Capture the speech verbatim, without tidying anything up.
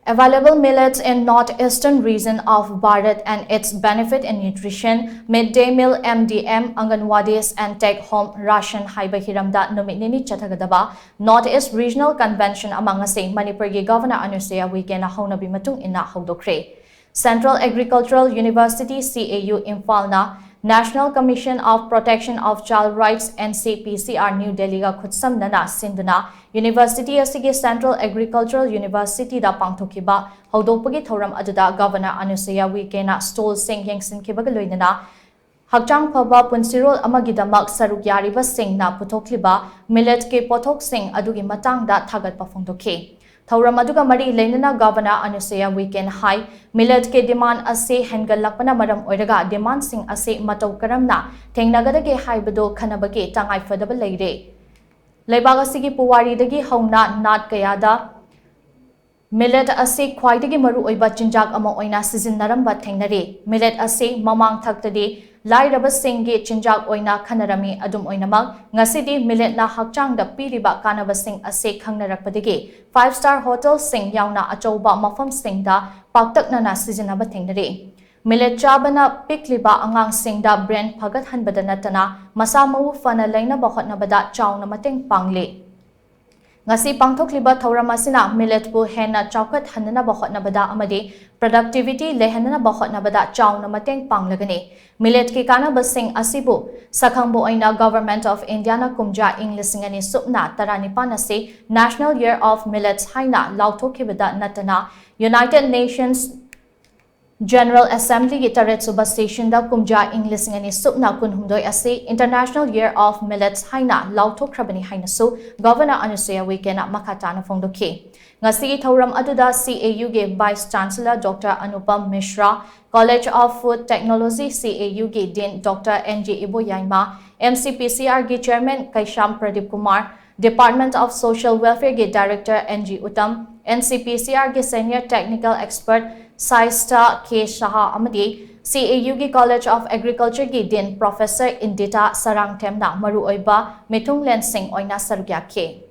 Available millets in northeastern region of Bharat and its benefit in nutrition, midday meal M D M, Anganwadis and take home ration ꯍꯥꯏꯕ ꯍꯤꯔꯝꯗ ꯅꯨꯃꯤꯠ ꯅꯤꯅꯤ ꯆꯠꯊꯒꯗꯕ North East Regional Convention ꯑꯃ ꯉꯁꯤ ꯃꯅꯤꯄꯨꯔꯒꯤ Governor ꯑꯅꯨꯁꯨꯌꯥ ꯎꯏꯀꯦꯟꯅ ꯍꯧꯅꯕꯤ ꯃꯇꯨꯡ ꯏꯟꯅ ꯍꯧꯗꯣꯛꯈ꯭ꯔꯦ꯫ Central Agricultural University, C A U, ꯏꯝꯐꯥꯜꯅ National Commission of Protection of Child Rights, N C P C R, new ꯗꯦꯜꯂꯤꯒ ꯈꯨꯠꯁꯝꯅꯅ ꯁꯤꯟꯗꯨꯅ university ꯑꯁꯤꯒꯤ Central Agricultural Universityꯗ ꯄꯥꯡꯊꯣꯛꯈꯤꯕ ꯍꯧꯗꯣꯛꯄꯒꯤ ꯊꯧꯔꯝ ꯑꯗꯨꯗ Governor ꯑꯅꯨꯁꯨꯌꯥ ꯎꯏꯀꯦꯟꯅ stallꯁꯤꯡ ꯌꯦꯡꯁꯤꯟꯈꯤꯕꯒ ꯂꯣꯏꯅꯅ ꯍꯛꯆꯥꯡ ꯐꯕ ꯄꯨꯟꯁꯤꯔꯣꯜ ꯑꯃꯒꯤꯗꯃꯛ ꯁꯔꯨꯛ ꯌꯥꯔꯤꯕꯁꯤꯡꯅ ꯄꯨꯊꯣꯛꯂꯤꯕ milletꯀꯤ ꯄꯣꯠꯊꯣꯛꯁꯤꯡ ꯑꯗꯨꯒꯤ ꯃꯇꯥꯡꯗ ꯊꯥꯒꯠꯄ ꯐꯣꯡꯗꯣꯛꯈꯤ꯫ ꯊꯧꯔꯝ ꯑꯗꯨꯒ ꯃꯔꯤ ꯂꯩꯅꯅ Governor ꯑꯅꯨꯁꯨꯌꯥ ꯎꯏꯀꯦꯟ ꯍꯥꯏ, milletꯀꯤ demand ꯑꯁꯤ ꯍꯦꯟꯒꯠꯂꯛꯄꯅ ꯃꯔꯝ ꯑꯣꯏꯔꯒ demandꯁꯤꯡ ꯑꯁꯤ ꯃꯇꯧ ꯀꯔꯝꯅ ꯊꯦꯡꯅꯒꯗꯒꯦ ꯍꯥꯏꯕꯗꯨ ꯈꯟꯅꯕꯒꯤ ꯇꯉꯥꯏꯐꯗꯕ ꯂꯩꯔꯦ꯫ ꯂꯩꯕꯥꯛ ꯑꯁꯤꯒꯤ ꯄꯨꯋꯥꯔꯤꯗꯒꯤ ꯍꯧꯅ ꯅꯥꯠ ꯀꯌꯥꯗ millet ꯑꯁꯤ ꯈ꯭ꯋꯥꯏꯗꯒꯤ ꯃꯔꯨꯑꯣꯏꯕ ꯆꯤꯟꯖꯥꯛ ꯑꯃ ꯑꯣꯏꯅ ꯁꯤꯖꯤꯟꯅꯔꯝꯕ ꯊꯦꯡꯅꯔꯤ꯫ Millet ꯑꯁꯤ ꯃꯃꯥꯡ ꯊꯛꯇꯗꯤ ꯂꯥꯏꯔꯕꯁꯤꯡꯒꯤ ꯆꯤꯟꯖꯥꯛ ꯑꯣꯏꯅ ꯈꯟꯅꯔꯝꯃꯤ꯫ ꯑꯗꯨꯝ ꯑꯣꯏꯅꯃꯛ, ꯉꯁꯤꯗꯤ milletꯅ ꯍꯛꯆꯥꯡꯗ ꯄꯤꯔꯤꯕ ꯀꯥꯟꯅꯕꯁꯤꯡ ꯑꯁꯤ ꯈꯪꯅꯔꯛꯄꯗꯒꯤ five star hotelꯁꯤꯡ ꯌꯥꯎꯅ ꯑꯆꯧꯕ ꯃꯐꯝꯁꯤꯡꯗ ꯄꯥꯛꯇꯛꯅꯅ ꯁꯤꯖꯤꯟꯅꯕ ꯊꯦꯡꯅꯔꯤ꯫ Millet ꯆꯥꯕꯅ ꯄꯤꯛꯂꯤꯕ ꯑꯉꯥꯡꯁꯤꯡꯗ brain ꯐꯒꯠꯍꯟꯕꯗ ꯅꯠꯇꯅ ꯃꯁꯥ ꯃꯎ ꯐꯅ ꯂꯩꯅꯕ ꯍꯣꯠꯅꯕꯗ ꯆꯥꯎꯅ ꯃꯇꯦꯡ ꯄꯥꯡꯂꯤ꯫ ꯉꯁꯤ ꯄꯥꯡꯊꯣꯛꯂꯤꯕ ꯊꯧꯔꯝ ꯑꯁꯤꯅ milletꯄꯨ ꯍꯦꯟꯅ ꯆꯥꯎꯈꯠꯍꯟꯅꯅꯕ ꯍꯣꯠꯅꯕꯗ ꯑꯃꯗꯤ productivity ꯂꯩꯍꯟꯅꯅꯕ ꯍꯣꯠꯅꯕꯗ ꯆꯥꯎꯅ ꯃꯇꯦꯡ ꯄꯥꯡꯂꯒꯅꯤ꯫ Milletꯀꯤ ꯀꯥꯟꯅꯕꯁꯤꯡ ꯑꯁꯤꯕꯨ ꯁꯛꯈꯪꯕ ꯑꯣꯏꯅ Government of Indiaꯅ ꯀꯨꯝꯖꯥ ꯏꯪ ꯂꯤꯁꯤꯡ ꯑꯅꯤ ꯁꯨꯞꯅ ꯇꯔꯥꯅꯤꯄꯥꯟ ꯑꯁꯤ National Year of Millets ꯍꯥꯏꯅ ꯂꯥꯎꯊꯣꯛꯈꯤꯕꯗ ꯅꯠꯇꯅ, United Nations General Assemblyꯒꯤ ꯇꯔꯦꯠ ꯁꯨꯕ sessionꯗ ꯀꯨꯝꯖꯥ ꯏꯪ ꯂꯤꯁꯤꯡ ꯑꯅꯤ ꯁꯨꯞꯅ ꯀꯨꯟꯍꯨꯝꯗꯣꯏ ꯑꯁꯤ International Year of Millets ꯍꯥꯏꯅ ꯂꯥꯎꯊꯣꯛꯈ꯭ꯔꯕꯅꯤ ꯍꯥꯏꯅꯁꯨ Governor ꯑꯅꯨꯁꯨꯌꯥ ꯎꯏꯀꯦꯟꯅ ꯃꯈꯥ ꯇꯥꯅ ꯐꯣꯡꯗꯣꯛꯈꯤ꯫ ꯉꯁꯤꯒꯤ ꯊꯧꯔꯝ ꯑꯗꯨꯗ C A Uꯒꯤ Vice Chancellor Doctor Anupam Mishra, College of Food Technology, C A Uꯒꯤ Dean Doctor N G Iboyaima, N C P C Rꯒꯤ Chairman Keisham Pradeep Kumar, Department of Social Welfareꯒꯤ Director N G Uttam, N C P C Rꯒꯤ Senior Technical Expert ꯁꯥꯏꯁꯇꯥ K ꯁꯍꯥ ꯑꯃꯗꯤ C A Uꯒꯤ College of Agricultureꯒꯤ Dean Professor ꯏꯟꯗꯤꯇꯥ ꯁꯔꯥꯡꯊꯦꯝꯅ ꯃꯔꯨꯑꯣꯏꯕ ꯃꯤꯊꯨꯡꯂꯦꯟꯁꯤꯡ ꯑꯣꯏꯅ ꯁꯔꯨꯛ ꯌꯥꯈꯤ꯫